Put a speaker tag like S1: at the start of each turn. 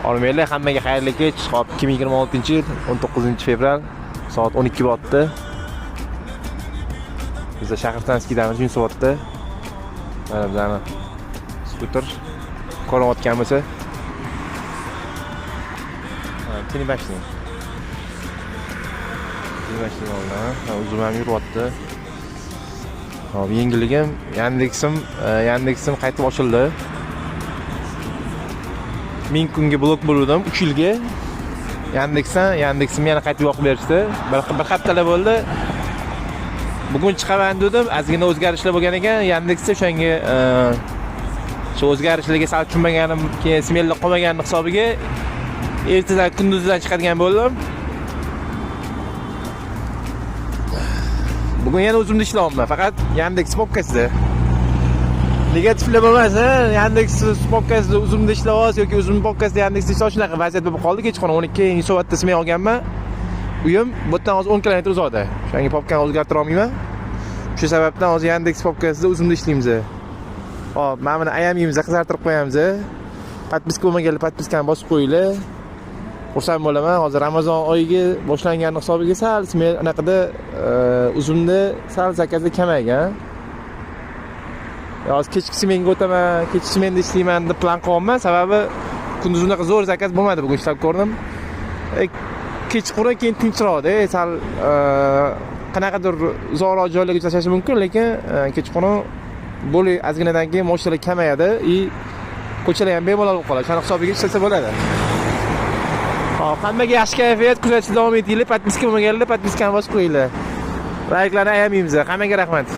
S1: Olmaylar, hammaga xayrli kech. Hop, 2026-yil 19-fevral soat 12 bo'pti. Biz Shahrisabzkidamiz, Yunusobodda. Mana bizani skuter ko'rinayotgan bo'lsa. Телебашня. Телебашня oldidan, ha, uzum ham yuryapti. Hop, yengilligim, Yandexim qaytib ochildi. 1000 kunga blok bo'lgandim, 3 yilga. Yandexdan, Yandexim yana qaytib yoqib berishdi. Bir haftalar bo'ldi. Bugun chiqaman dedim, ozgina o'zgarishlar bo'lgan ekan Yandexda, o'shanga shu o'zgarishlarga sal tushunmaganim, keyin смело qolmaganim hisobiga ertadan kunduzdan chiqadigan bo'ldim. Bugun yana o'zimda ishlayapman, faqat Yandex popkasida. Negativlar bo'lmasa, Yandex popkasida o'zimda ishlayapsiz yoki o'zimni popkasida Yandexda ishlash, shunaqa vaziyat bo'lib qoldi. Kechqurun 12 Yunusobodda smena olganman. Uyim bu yerdan hozir 10 kilometr uzoqda. O'shanga popkani o'zgartira olmayman. Shu sababdan hozir Yandex popkasida o'zimda ishlaymiz. Hop, mana buni ayamaymiz, qizartirib qo'yamiz. Подписка bo'lmaganlar подписка ni bosib qo'yinglar. Xursand bo'laman. Hozir Ramazon oyiga boshlangani hisobiga sal anaqada uzumda sal заказ da kamaygan. Hozir kechki smenga o'taman, kechki smenda ishlayman deb plan qilyapman. Sababi kunduz unaqa zo'r заказ bo'lmadi, bugun ishlab ko'rdim. Kechqurun keyin tinchroqda, sal qanaqadir uzoqroq joylarga tashlashi mumkin, lekin kechqurun bo'lib ozginadan keyin mashinalar kamayadi и ko'chalar ham bemalol bo'lib qoladi. Shuni hisobiga ishlasa bo'ladi. Hop, hammaga yaxshi kayfiyat, kuzatishda davom etinglar. Подписка bo'lmaganlar подписка ni bosib qo'yinglar. Layklarni ayamaymiz. Hammaga rahmat.